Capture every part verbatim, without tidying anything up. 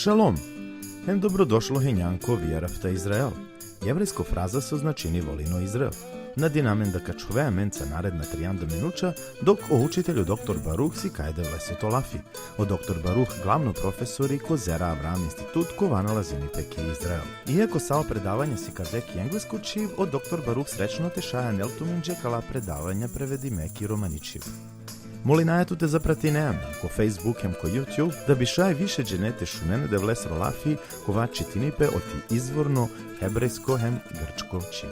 Šalom! Hem dobrodošlo hinjan ko Veahavta Izrael. Jevrejsko fraza so značini volin o Izrael. Nadinamen da ka ačhove amenca naredna trianda minuća, dok o učitelj o doktor Baruh sikaj e Devlesoto lafi. O doktor Baruh glavno profesori ko Zera Avraam Institut, kova nalazini pe ki Izrael. Iako sa o predavanja sikade ki englesko čhib, o doktor Baruh srećno te šaj anel tumenđe kala predavanja prevedime ki romani čhib. Molinaja tut te zapratine amen ko Facebook hem ko YouTube, da bi šaj više džene te šunen e Devlesoro lafi, kova čitini pe oti izvorno hebrejsko hem grčko čhib.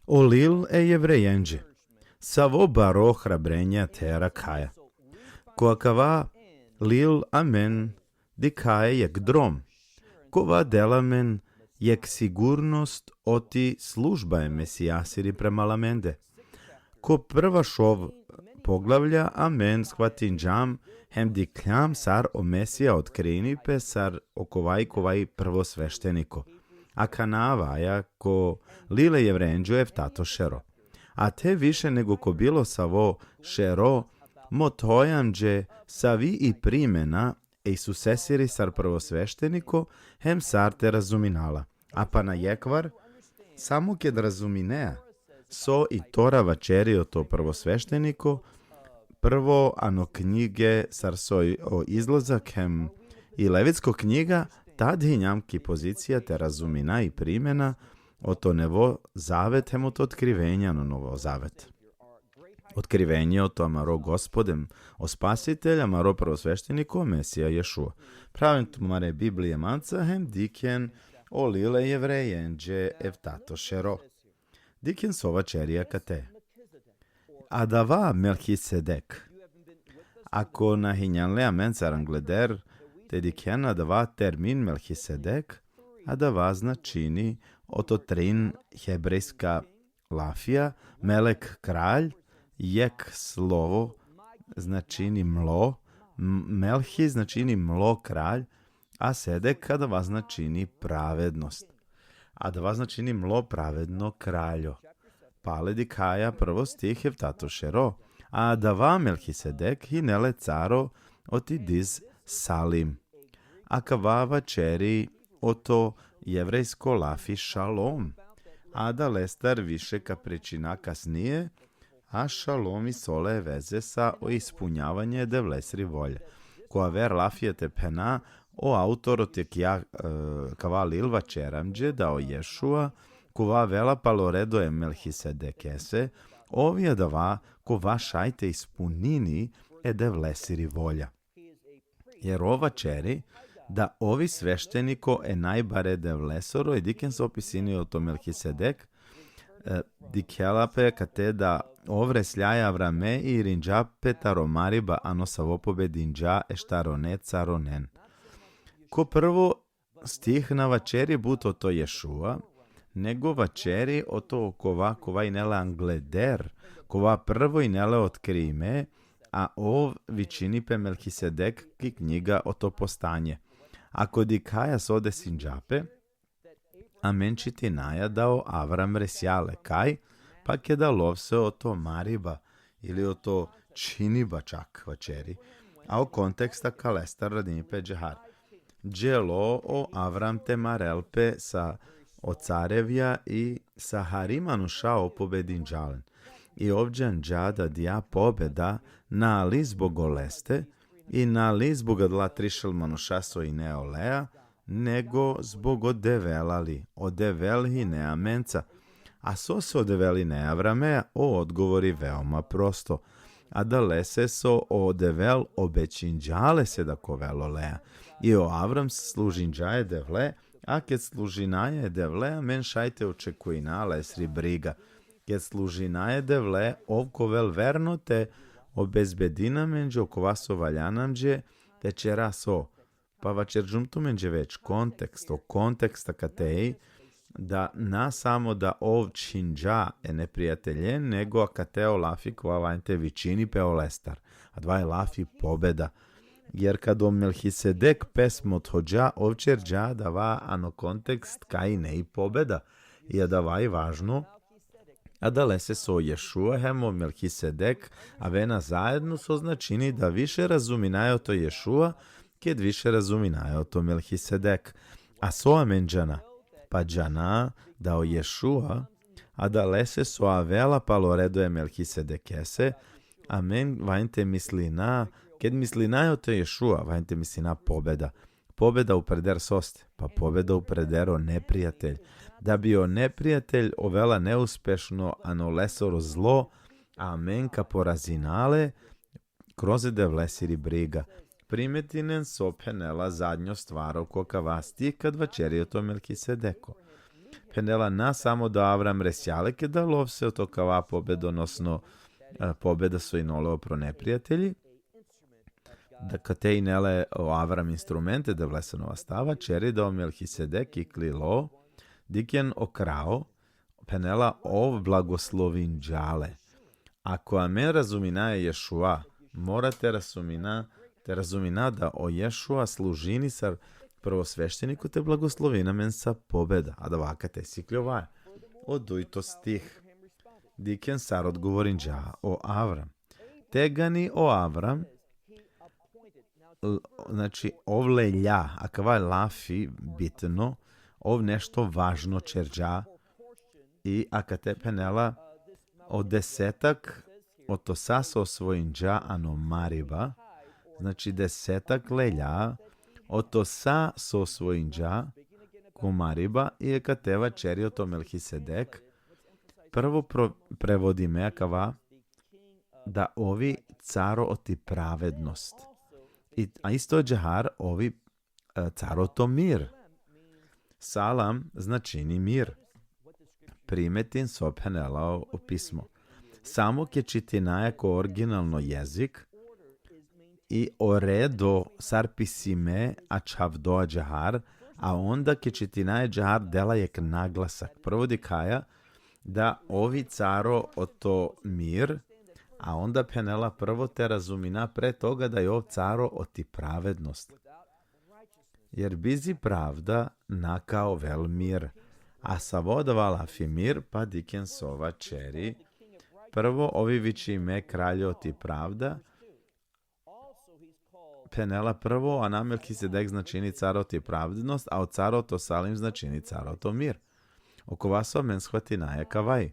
O lil e Jevrejenđe. Savo baro hrabrenje te arakhaja. Ko akava lil amen dikhaja jekh drom, kova dela amen jekh sigurnost oti služba e Mesijasiri prema amende. Ko prva šov poglavlja amen shvatinđam hem dikhljam sar o Mesija otkrini pe sar okova i kova i prvosvešteniko. Akana avaja ko lil e Jevrejenđe eftato šero. A te više nego ko bilo savo šero, mothojam dže savi i primena e Isusesiri sar prvosvešteniko, hem sar te razumina la. A pana jekhvar, samo ked razuminea so i Tora vaćeri oto prvosvešteniko, prvo ano knjige sar so i o Izlazak hem i Levitsko knjiga, tad hinjam ki pozicija te razumina i primena oto Nevo zavet hem oto Otkrivenje ano Novo zavet. Otkrivenje oto amaro Gospod hem o Spasitelj, amaro prvosvešteniko, Mesija Ješua. Pravim tumare Biblije manca hem dikhen o lil e Jevrejenđe eftato šero. Dikhen so vaćeri akate. Adava Melhisedek. Ako na hinjan le amencar angleder, te dikhen adava termin Melhisedek, adava značini oto trin hebrejska lafija, melek kralj, jekh slovo značini mlo, m-, melhi značini mlo kralj, a sedek adava značini pravednost. Adava značini mlo pravedno kraljo. Pale dikhaja prvo stih eftato šero. A adava Melhisedek hine le caro oti diz Salim. Akava vaćeri oto jevrejsko lafi šalom. Adalestar više ka pričina kasnije, a šalom isi ole veze sa o ispunjavanje e Devlesri volja. Ko aver lafija te phena, o autor oti kja, e, kava lil vaćeri amenđe da o Ješua, kova avela palo redo e Melhisedekese, ov i adava kova šaj te ispunini e Devlesiri volja. Jer ov vaćeri da ov i svešteniko e najbare Devlesoro, i dikhen so opisini oto Melhisedek, e, dikhela pe kate da ov reslja e Avrame i irinđa pe taro mariba ano savo pobedinđa e štarone caronen. Ko prvo stih na vaćeri but oto Ješua, nego vaćeri oto kova, kova ine le angleder, kova prvo ine le otkrime, a ov vičini pe Melhisedek ki knjiga oto Postanje. Ako dikhaja so desinđa pe, amen čitinaja da o Avram resja le kaj, pa keda lovse oto mariba, ili oto čhiniba čak vaćeri, a o kontekst akalestar radini pe džehar. Dželo o Avram te marel pe sa o carevja i sa hari manuša ov pobedinđa len. I ov džanđa da dija pobeda na li zbog oleste, i na li zbog adala trišel manuša so ine olea, nego zbog o Devel ali, o Devel hine amenca. A sose o Devel hine e Avramea, o odgovor i veoma prosto. Adalese so o Devel obećinđa lese da ka ovel olea. I o Avram služinđa e Devle, a ked služinaja e Devle, amen šaj te očekujina lesri briga. Ked služinaja e Devle, ov ka ovel verno te obezbedini amenđe okova so valjani amenđe te ćera so. Pa vaćerđum tumenđe već kontekst, o kontekst akate i da na samo da ov čhinđa e neprijateljen, nego akate o lafi kova valjani te vičini pe olestar. Adava i lafi pobeda. Jer kad o Melhisedek pes mothođa, ov ćerđa adava ano kontekst kaj ine i pobeda. I adava i važno, Adalese so Ješua hem o Melhisedek avena zaedno, so značini da više razuminaja oto Ješua, ked više razuminaja oto Melhisedek. A so amen džana? Pa džana da o Ješua, adalese so avela palo redo e Melhisedekese, amen valjani te mislina, ked mislinaja oto Ješua, valjani te mislina pobeda. Pobeda upreder soste? Pa pobeda upreder o neprijatelj. Da bi o neprijatelj ovela neuspešno ano lesoro zlo, amen ka porazina le kroz e Devlesiri briga. Primetinen so phenela zadnjo stvar ko kava stih kad vaćeri oto Melhisedeko. Phenela na samo da Avram resja le keda lovse oto kava pobedonosno, e, pobeda so ine ole opro neprijatelji, da kate ine le o Avram instrumente e Devlesoro, vaćeri da o Melhisedek iklilo, dikhen o kraj, phenela ov blagoslovinđa le. Ako amen razumina e Ješua, mora te razumina, te razumina da o Ješua služini sar prvosvešteniko te blagoslovini amen sa pobeda, adava kate sikljova. O dujto stih. Dikhen sar odgovorinđa o Avram. Tegani o Avram, l-, znači, ov lelja, akava lafi bitno, ov nešto važno ćerđa, i akate phenela o desetak oto sa so osvojinđa ano mariba, znači desetak lelja oto sa so osvojinđa ko mariba, i akate vaćeri oto Melhisedek, prvo pro-, prevodime akava, da ovi caro oti pravednost. I, a isto ađahar ovi, e, caro oto mir. Salam značini mir. Primetin so phenela o, o pismo. Samo ke čitinaja ko originalno jezik, i o redo sar pisime ačhavdo ađahar, a onda ke čitinaja ađahar dela jek naglasak. Prvo dikhaja da ovi caro oto mir, a onda phenela prvo te razumina pre toga da i ov caro oti pravednost. Jer bizi pravda na ka ovel mir. A savo adava lafi mir? Pa dikhen so vaćeri. Prvo, ovi vičime kralj oti pravda. Phenela prvo, ana Melhisedek značini caro oti pravednost, a o caro oto Salim značini caro oto mir. Okova so amen shvatinaja kavaj.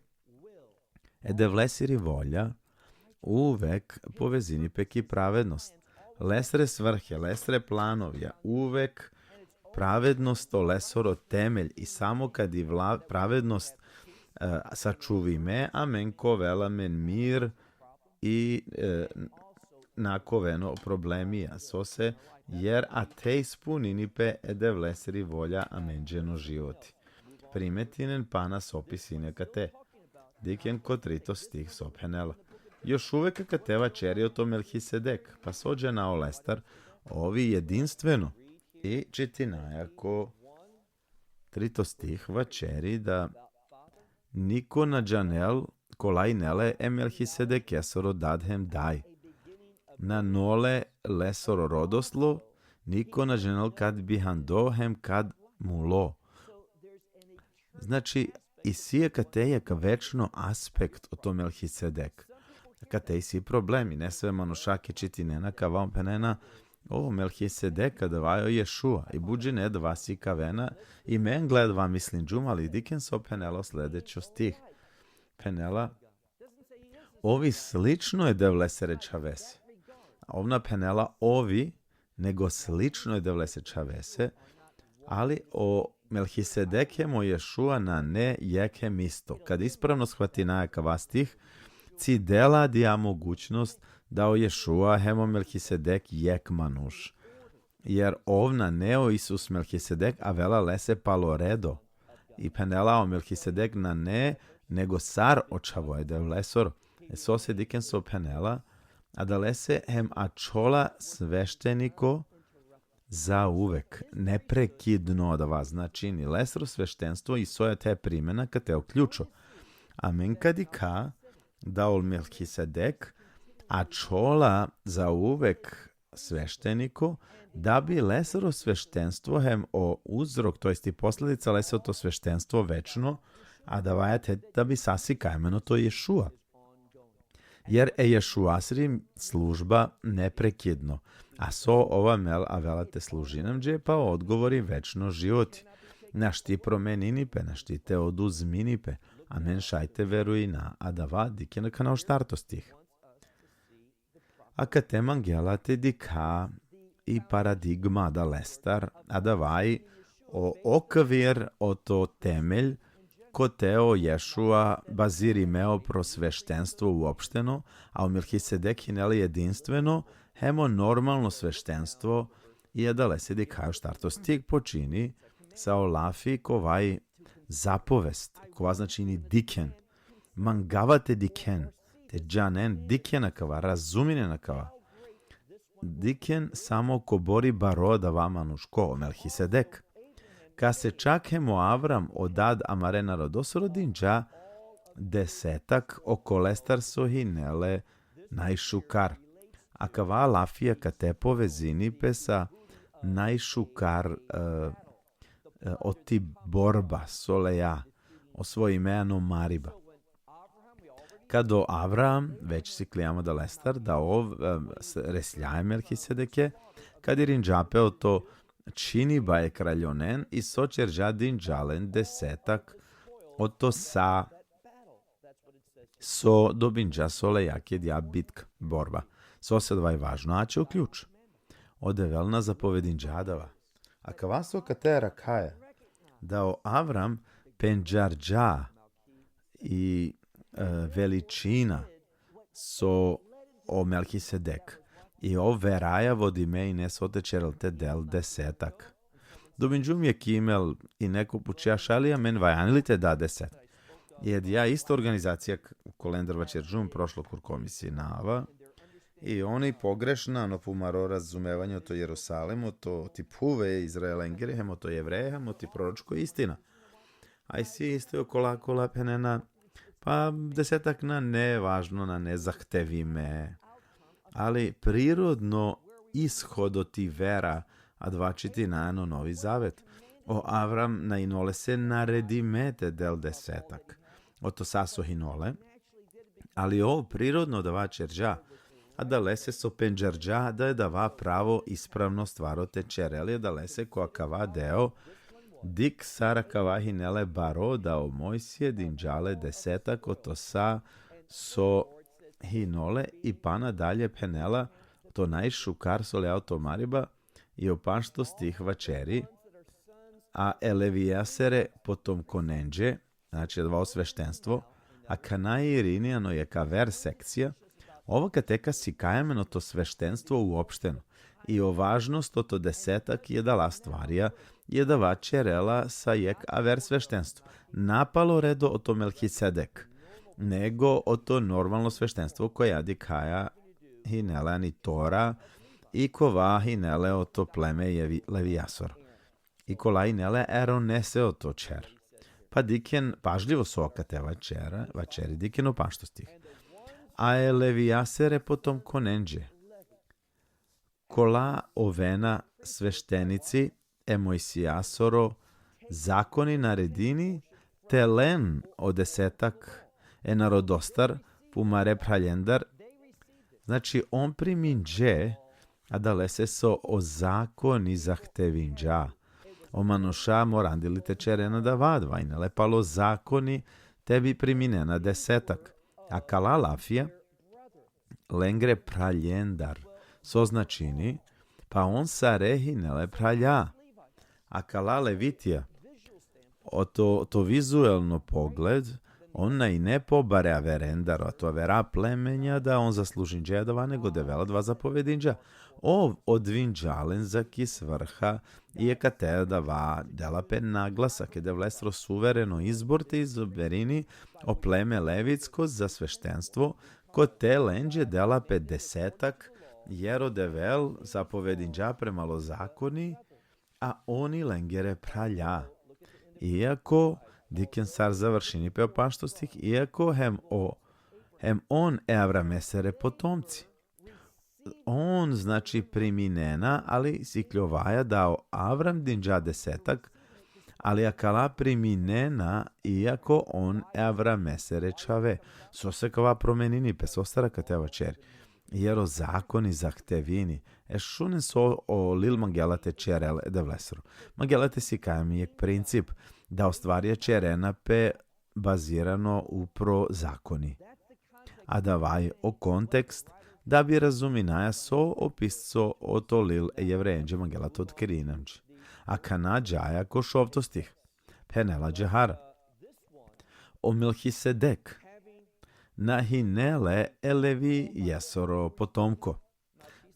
E Devlesiri volja uvek povezini pe ki pravednost. Lesre svrhe, lesre planovja, uvek pravednost o lesoro temelj, i samo kad i vla-, pravednost, e, sačuvime, amen ka ovel amen mir i, e, na ka oven o problemija. Sose? Jer ate ispunini pe e Devlesiri volja amenđe ano životi. Primetinen pana so pisini akate. Dikhen ko trito stih so phenela. Još uvek akate vaćeri oto Melhisedek, pa so džana olestar, ovi jedinstveno. I čitinaja ko trito stih vaćeri da niko na džanel kola ine le e Melhisedekesoro dad hem daj. Nane ole lesoro rodoslov, niko na džanel kad bihando hem kad mulo. Znači, isi akate jek večno aspekt oto Melhisedek. Akate isi problemi, nesave manuša ke čitinena kava, on phenena, o, Melhisedek, adava o Ješua, i but džene adava sikavena, i me angle adava mislinđum, ali dikhen so phenela o sledećo stih. Phenela, ovi slično e Devlesere čhavese. Ov na phenela ovi, nego slično e Devlesere čhavese, ali o Melhisedek hem o Ješua nane jek hem isto. Kad ispravno shvatinaja kava stih, cidela adija mogućnost da o Ješua hem o Melhisedek jek manuš. Jer ov nane o Isus Melhisedek, avela lese palo redo. I phenela o Melhisedek nane, nego sar o čhavo e Devlesoro. E sose, dikhen so phenela, adalese hem ačhola svešteniko zauvek, neprekidno, adava značini lesro sveštenstvo, i soj ate primena, kate o ključo. Amen ka dikha da o Melhisedek ačhola zauvek svešteniko, da bi lesoro sveštenstvo hem o uzrok, to jest i posledica lese oto sveštenstvo večno, Adava ajet da bi sa sikaja amen oto Ješua. Jer e Ješuasri služba neprekidno. A so ov amel avela te služini amenđe, pa odgovori večno životi. Našti promenini pe, našti te oduzmini pe. Amen šaj te verujina adava, dikhen akana o štarto stih. Akate mangela te dikha i paradigma adalestar, adava i o okvir oto temelj, kote o Ješua bazirime upro sveštenstvo uopšteno, a o Melhisedek hine le jedinstveno, hem o normalno sveštenstvo, i adalese dikha o štarto stih počini sa o lafi kova i zapovest, kova značini dikhen. Mangava te dikhen, te džanen, dikhen akava, razuminen akava. Dikhen samo kobor i baro adava manuš, ko o Melhisedek. Kase čak hem o Avram, o dad amare narodosoro, dinđa desetak okolestar so hine le najšukar. Akava lafija kate povezini pe sa najšukar, e, e, oti borba so leja, osvojime ano mariba. Kad o Avram, već sikljam adalestar, da ov, e, s-, reslja e Melhisedeke, kad irinđa pe oto čhiniba e kraljonen, i so ćerđa, dinđa len desetak oto sa so dobinđa so leja ked ja bitka, borba. So se adava i važno, ače o ključ. O Devel na zapovedinđa adava. Akava so kate arakhaja, da o Avram pendžarđa i, e, veličina so o Melhisedek. I ov veraja vodime ine so te ćerel, te del desetak. Dobinđum jekh e-mail i neko pučja: šaj li amen valjani li te da desetak? I adija isto organizacija k-, kolendar vaćerđum prošlo kurko mislinava, i on i pogrešna ano pumaro razumevanje oto Jerusalim, oto, oti phuv e Izraelengiri, hem oto Jevreja, hem oti proročko istina. A isi isto i okola kola phenena, pa desetak nane važno, nane zahtevime. Ali prirodno ishod oti vera, adava čitinaja ano Novi Zavet. O Avram na hine lese naredime te del desetak oto sa so hine le, ali ov prirodno adava ćerđa, adalese so pendžarđa da i adava pravo, ispravno stvar te ćerel, i adalese ko akava deo, dikh sar akava hine le baro, da o Mojsije dinđa le desetak oto sa so hine le, i pana dalje phenela, oto najšukar so leja oto mariba, i o pandžto stih vaćeri: a e Leviasere potomkonenđe, znači adava o sveštenstvo, akana irini ano jekh aver sekcija, ov kate ka sikaja amen oto sveštenstvo uopšteno. I o važnost oto desetak i adala stvarja, i adava ćerela sa jekh aver sveštenstvo. Na palo redo oto Melhisedek, nego oto normalno sveštenstvo koja dikhaja hine le ani Tora, i kova hine le oto pleme Jevi-, Leviasoro. I kola hine le Aronese oto ćher. Pa dikhen pažljivo so kate vaćera, vaćeri, dikhen o pandžto stih. A e Leviasere potomkonenđe, kola ovena sveštenici, e Mojsijasoro zakoni naredini te len o desetak e narodostar, pumare phraljendar. Znači, on priminđe, adalese so o zakoni zahtevinđa. O manuša morandili te ćeren adava, adava hine le palo zakoni te bi priminena desetak. Akala lafija, lengre phraljendar, so značini, pa on sare hine le phralja. Akala Levitija, oto, oto vizuelno pogled, on na hine pobare averendar, oto avera plemenja, da on zaslužinđa adava, nego Devel adava zapovedinđa. Ov odvinđa len zaki svrha, i akate adava dela pe naglasak e Devlesoro suvereno izbor te izaberini o pleme levitsko za sveštenstvo, kote lenđe dela pe desetak, jer o Devel zapovedinđa prema o zakoni, a oni lengere phralja. Iako, dikhen sar završini pe o pandžto stih, iako hem o, hem on e Avramesere potomci. On, znači, priminena, ali sikljovaja da o Avram dinđa desetak, Ali akala priminena, iako on e Avramesere čhave. Sose kava promenini pe, sostar akate vaćeri? Jer o zakoni zahtevini. E šunen so o lil mangela te ćerel e Devlesoro. Mangela te sikav amen jek princip, da o stvarja ćerena pe bazirano upro zakoni. Adava i o kontekst, da bi razuminaja so o pisco oto lil e Jevrejenđe mangela te otkrini amenđe. Akana džaja ko šovto stih. Phenela ađahar: O Melhisedek na hine le e Levijesoro potomko.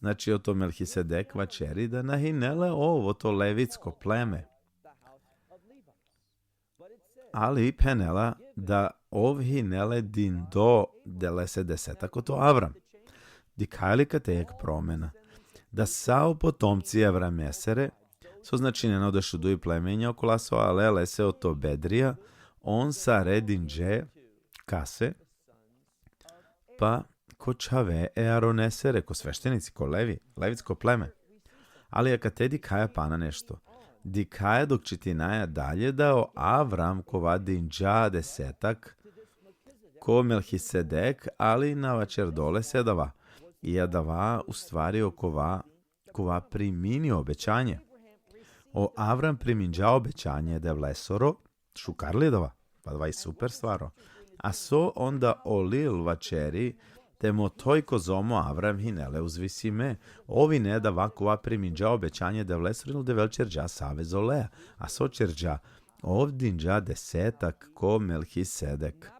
Znači, oto Melhisedek vaćeri da na hine le ov oto levitsko pleme. Ali phenela da ov hine le dindo lese desetak oto Avram. Dikhaja li kate jek promena? Da sa o potomci Avramesere, so značinena o dešuduj plemenja okola so ale lese oto bedrija, on sare dinđe kase, pa ko čhave e Aronesere, ko sveštenici, ko Levi, levitsko pleme. Ali akate dikhaja pana nešto. Dikhaja dok čitinaja dalje da o Avram kova dinđa desetak ko Melhisedek, ali na vaćerdo lese adava. I adava u stvari okova kova primini obećanje. O Avram priminđa obećanje e Devlesoro, šukar li adava? Pa adava i super stvar o. A so onda o lil vaćeri, te mothoj kozom o Avram hine le uzvisime? Ov hine adava kova priminđa obećanje e Devlesoro, ili o Devel ćerđa save zolea? A so ćerđa? Ov dinđa desetak ko Melhisedek.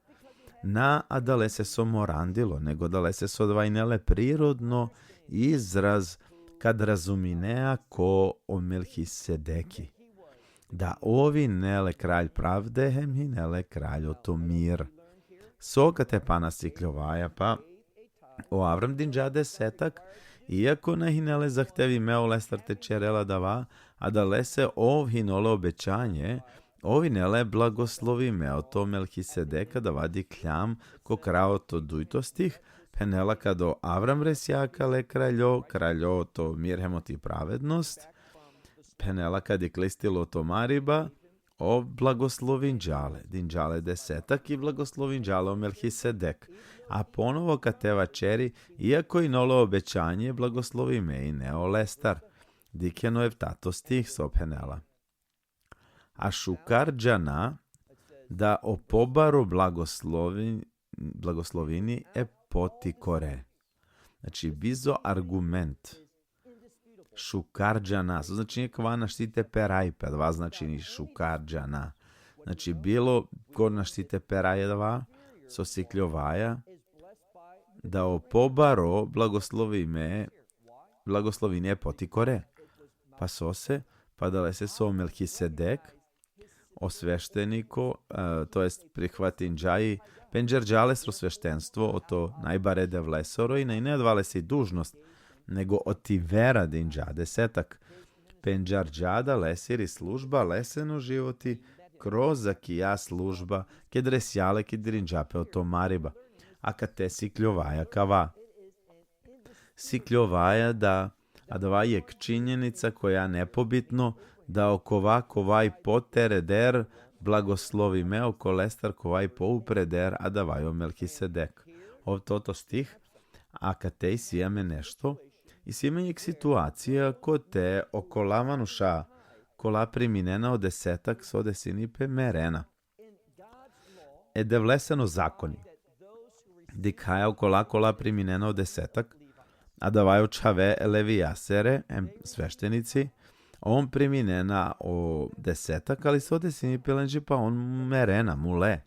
Na adalese so morandilo, nego adalese so adava hine le prirodno izraz kad razuminea ko o Melhisedeki. Da ov hine le kralj pravde, hem hine le kralj oto mir. So kate pana sikljovaja? Pa o Avram dinđa desetak, iako na hine le zahtevime olestar te ćerel adava, adalese ov hine le obećanje, ov hine le blagoslovime oto Melhisedek. Adava dikljam ko kraj oto dujto stih, phenela kad o Avram resja akale kraljo, kraljo oto mir hem oti pravednost, phenela kad iklistilo oto mariba, ov blagoslovinđa le, dinđa le desetak i blagoslovinđa le o Melhisedek. A ponovo kate vaćeri, iako hine le obećanje, blagoslovime hine olestar. Dikhen o eftato stih so phenela. A šukar džana da o pobaro blagoslovi-, blagoslovini e potikore. Znači, bizo argument. Šukar džana. So značini kava našti te peraj pe, adava značini šukar džana. Znači, bilo ko našti te peraj adava, so sikljovaja, da o pobaro blagoslovime, blagoslovini e potikore. Pa sose? Pa adalese so o Melhisedek, o svešteniko, e, to jest prihvatinđa i pendžarđa lesro sveštenstvo oto najbare Devlesoro i na hine adava lesi dužnost, nego oti vera dinđa desetak. Pendžarđa adalesiri služba, leseno životi, kroz akija služba, ked resja le, ked irinđa pe oto mariba. Akate sikljovaja kava. Sikljovaja da adava jek činjenica koja nepobitno, da okova kova i potereder blagoslovime, okolestar kova i poupreder, adava i o Melhisedek. Ov toto stih, akate isi amen nešto, isi amen jek situacija kote okola manuša kola priminena o desetak, so desini pe, merena. E Devleseno zakoni dikhaja okola kola priminena o desetak, adava i o čhave e Levijasere, em sveštenici, on priminena o desetak, ali so desini pe lenđe? Pa on merena, mule.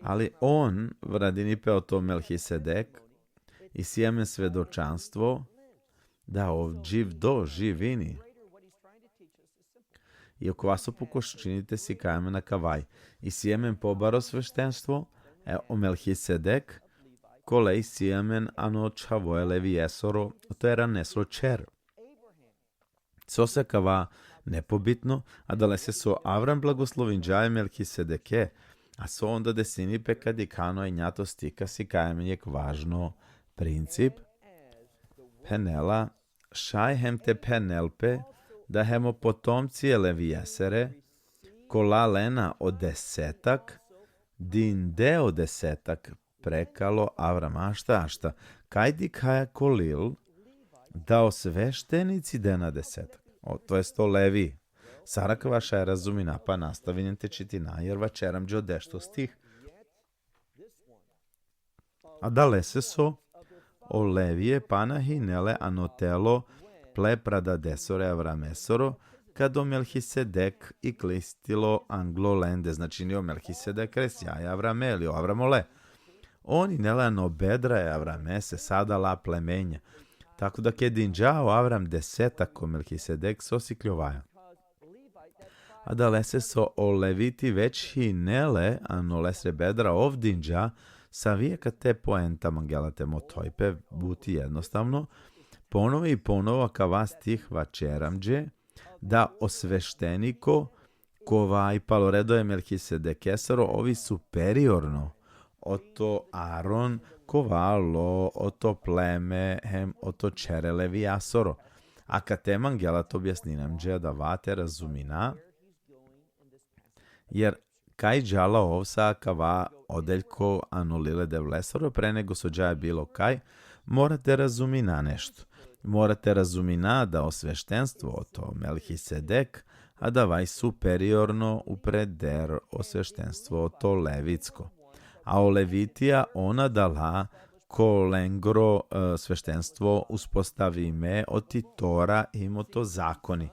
Ali on radini pe oto Melhisedek, isi amen svedočanstvo da ov dživdo, živini. I okova so pokušini te sikav amen akava i, isi amen pobaro sveštenstvo, e, o Melhisedek, kole isi amen ano čhavo e Leviesoro, oto Eranesro ćer. Sose kava nepobitno? Adalese so Avram blagoslovinđa e Melhisedeke, a so onda desini pe kad ikhana o enjato stih, ka sikav amen jek važno princip. Phenela, šaj hem te phenel pe, da hem o potomci e Leviesere, kola lena o desetak, dinde o desetak prekalo Avrama. Ašta, ašta, kaj dikhaja ko lil, da o sveštenici dena desetak, o, to jest o Levi. Sar akava šaj razumina, pa nastavinen te čitina, jer vaćeram dži o dešto stih. Adalese so o Levie pana hine le ano telo ple pradadesoro e Avramesoro, kad o Melhisedek iklistilo anglo lende, znači ni o Melhisedek resja e Avrame, ali o Avram ole. On hine le ano bedra e Avramese sa adala plemenja. Tako da ked dinđa o Avram desetak ko Melhisedek, so sikljovaja? Adalese so o Leviti već hine le ano lesre bedra, ov dinđa. Savi akate poenta mangela te mothoj pe? But jednostavno. Ponovo i ponovo akava stih vaćeri amenđe da o svešteniko kova i palo redo e Melhisedekesoro, ov i superiorno oto Aron, kova alo oto pleme hem oto ćher e Leviasoro. Akate mangela te objasnini amenđe adava te razumina, jer kaj džala ov sa akava odeljko ano lil e Devlesoro, pre nego so džaja bilo kaj, mora te razumina nešto. Mora te razumina da o sveštenstvo oto Melhisedek, adava i superiorno upreder o sveštenstvo oto levitsko. A o Levitija, on adala ko lengoro, e, sveštenstvo uspostavime oti Tora hem oto zakoni.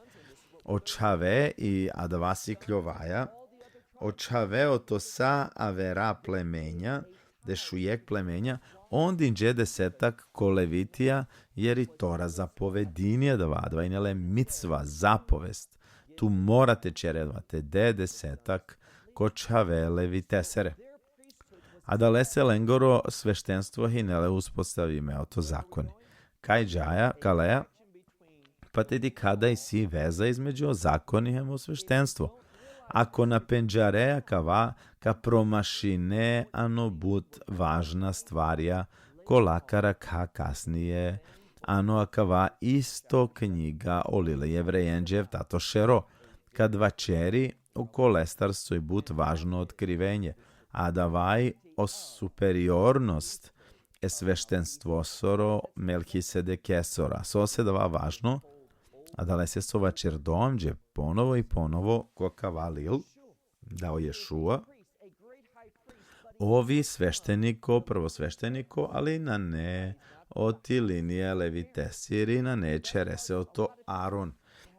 O čhave, i adava sikljovaja, o čhave oto sa avera plemenja, dešujek plemenja, on dinđe desetak ko Levitija, jer i Tora zapovedini adava, adava hine le micva, zapovest. Tu mora te ćere adava, te de desetak ko čhave Levitesere. Adalese lengoro sveštenstvo hine le uspostavime oto zakoni. Kaj džaja, kaleja, pa te dikha da isi veza između o zakoni hem o sveštenstvo. Ako na pendžare akava, ka promašine ano but važna stvarja, kola ka arakha kasnije ano akava isto knjiga o lil e Jevrejenđe, eftato šero, kad vaćeri okolestar soj but važno otkrivenje, adava i o superiornost e sveštenstvosoro Melhisedekesoro. A sose adava važno? Adalese so vaćerdo amenđe ponovo i ponovo ko akava lil, da o Ješua, ov i svešteniko, prvosvešteniko, ali nane oti linija Levitesiri, nane ćherese oto Aron.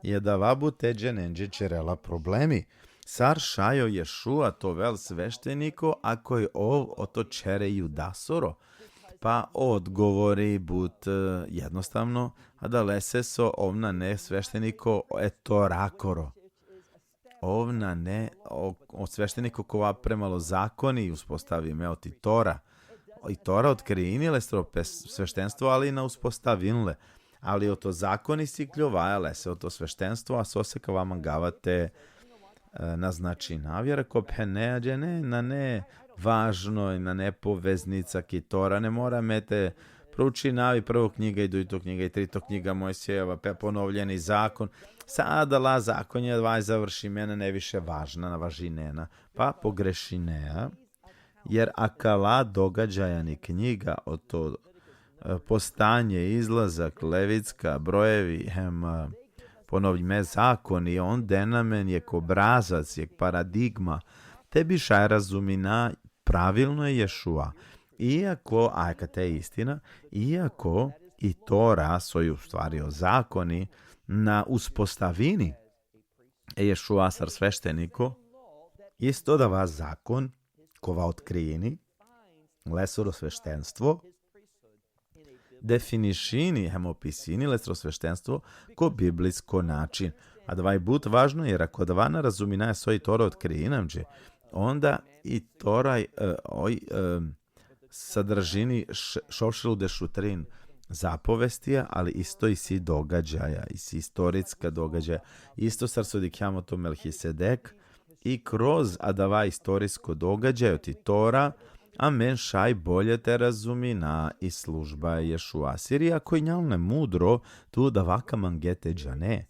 I adava bute dženenđe ćerela problemi. Sar šaj o Ješua te ovel svešteniko, ako i ov oto ćher e Judasoro? Pa odgovori but, e, jednostavno, adalese so ov nane svešteniko e Torakoro. Ov nane o, o svešteniko kova premalo zakoni uspostavime oti Tora. I Tora otkrini lesoro pe-, sveštenstvo, ali na uspostavini le. Ali oto zakoni sikljovaja lese oto sveštenstvo, a sose kava mangava te, e, naznačinav, jer ako phene, ađe ne, nane važno i nane poveznica ki Tora, ne mora me te proučinav i prvo knjiga i dujto knjiga i trito knjiga Mojsijeva, pe ponovljeni zakon. Sa adala zakonja, adava i završime, nane više važna, na važinena, pa pogrešinea. Jer akala događaja ani knjiga oto, e, postanje, izlazak, Levitska, Brojevi, hem, e, ponovljime zakoni, on dena amen jek obrazac, jek paradigma, te bi šaj razumina pravilno e Ješua. Iako, a akate i istina, iako i Tora, soj u stvari o zakoni, na uspostavini e Ješua sar svešteniko, isto adava zakon kova otkrini lesoro sveštenstvo, definišini hem opisini lesoro sveštenstvo ko biblijsko način. Adava i but važno, jer ako adava na razuminaja so i Tora otkrini amenđe, onda i Tora, e, oj, e, sadržini š-, šov šel dešutrin zapovestija, ali isto isi događaja, isi istorijska događaja. Isto sar so dikhljam oto Melhisedek, i kroz adava istorijsko događaj oti Tora, amen šaj bolje te razumina i služba e Ješua. Siri ako injan le mudro, tu adava ka mange te džane.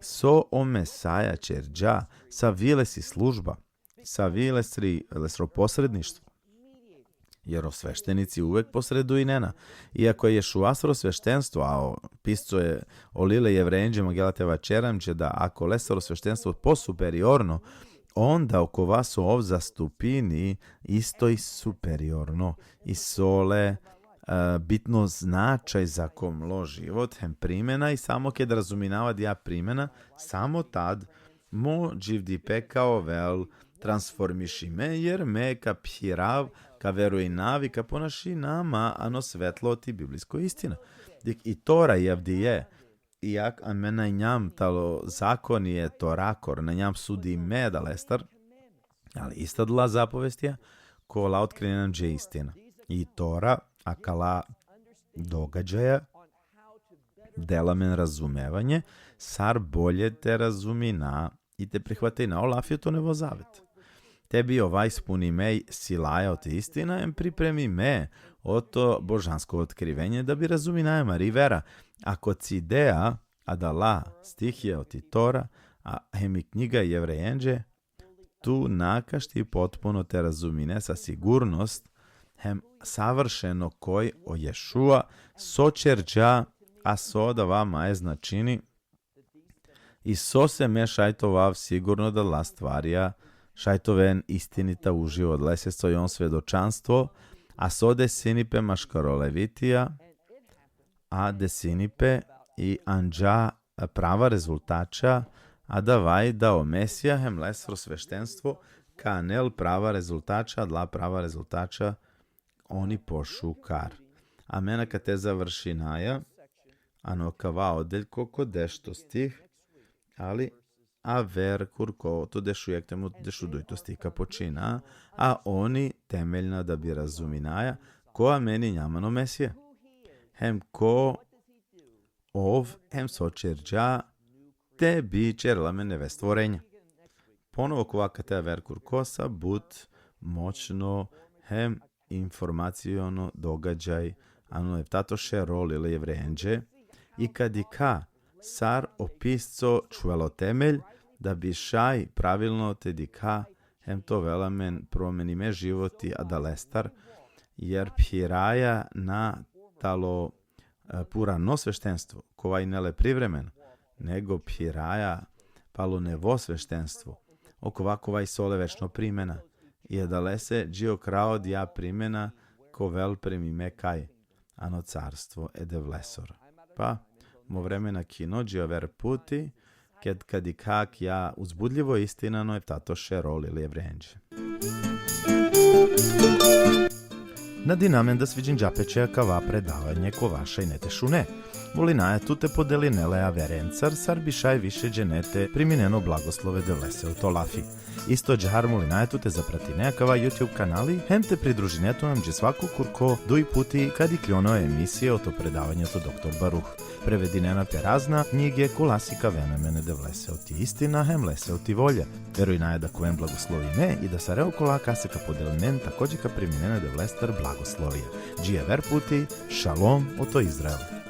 so o Mesaja ćerđa, savi lesi služba, savi lesri, lesro posredništvo. Jer o sveštenici uvek posredujnena. Iako je Ješuasro sveštenstvo, a o pisco je o lil e Jevrejenđe, mangela te vaćeri amenđe da ako lesro sveštenstvo posuperiorno, onda okova so ov zastupini isto i superiorno, i so le, e, bitno značaj zako mlo život, hem primena, i samo ked razuminava dija primena, samo tad mo dživdipe ka ovel transformišime, jer me ka phirav, ka verujnav i ka ponašinav ma ano svetlo oti biblijsko istina. Dik i Tora i avdive, iako amen na injam talo zakoni e Torakoro, na injam sudime adalestar, ali ista adala zapovestija kola otkrinena amenđe istina. I Tora, akala događaja, dela amen razumevanje sar bolje te razumina i te prihvatina o lafi oto Nevo zavet. Te bi ova ispunime silaja oti istina, em pripremime oto božansko otkrivenje, da bi razuminaja amari vera. Ako cidea adala stihija oti Tora, a hem i knjiga Jevrejenđe, tu na ka šti potpuno te razumine sa sigurnost, hem savršeno koj o Ješua, so ćerđa, a so adava maje značini, i sose me šaj te ovav sigurno adala stvarja, šaj te oven istinita uživo adalese so i on svedočanstvo, a so desini pe maškaro Levitija, a desini pe i anđa prava rezultača, adava i da o Mesija hem lesro sveštenstvo ka anel prava rezultača, adala prava rezultača on i pošukar. Amen akate završinaja, ano kava odeljko ko dešto stih, ali aver kurko oto dešujekto hem oto dešudujto stih ka počina, a on i temeljna da bi razuminaja ko amen injam ano Mesija. Hem ko ov, hem so ćerđa, te bi ćerel amen neve stvorenja. Ponovo kova akate aver kurko sa but moćno hem informaciono događaj, ano eftato šero lil e Jevrejenđe, i ka dikha sar o pisco čhuvela o temelj, da bi šaj pravilno te dikha hem te ovel amen promenime životi adalestar, jer phiraja na talo, e, purano sveštenstvo, kova ine le privremeno, nego phiraja palo nevo sveštenstvo, okova kova isi ole večno primena. I adalese dži o kraj odija primena ka ovel primime kaj? Ano carstvo e Devlesoro. Pa, mo vreme nakhino, dži aver puti, ked ka dikha akija uzbudljivo istina ano eftato šero lil e Jevrejenđe. Nadinamen da sviđinđa pe će akava predavanje kova šaj ine te šune. Molinaja tut te podeline le averencar, sar bi šaj više džene te priminen o blagoslove e Devlese oto lafi. Isto ađahar molinaja tut te zapratine akava YouTube kanali, hem te pridružine tut amenđe svako kurko duj puti kad ikljon o emisije oto predavanje oto doktor Baruh. Prevedinena pe razna knjige kola sikavena amen e Devlese oti istina hem lese oti volja. Verujnaja da ka oven blagoslovime i da sare okola kase ka podelinen takođe ka priminen e Devlestar blagoslovija. Dži aver puti, šalom oto Izrael.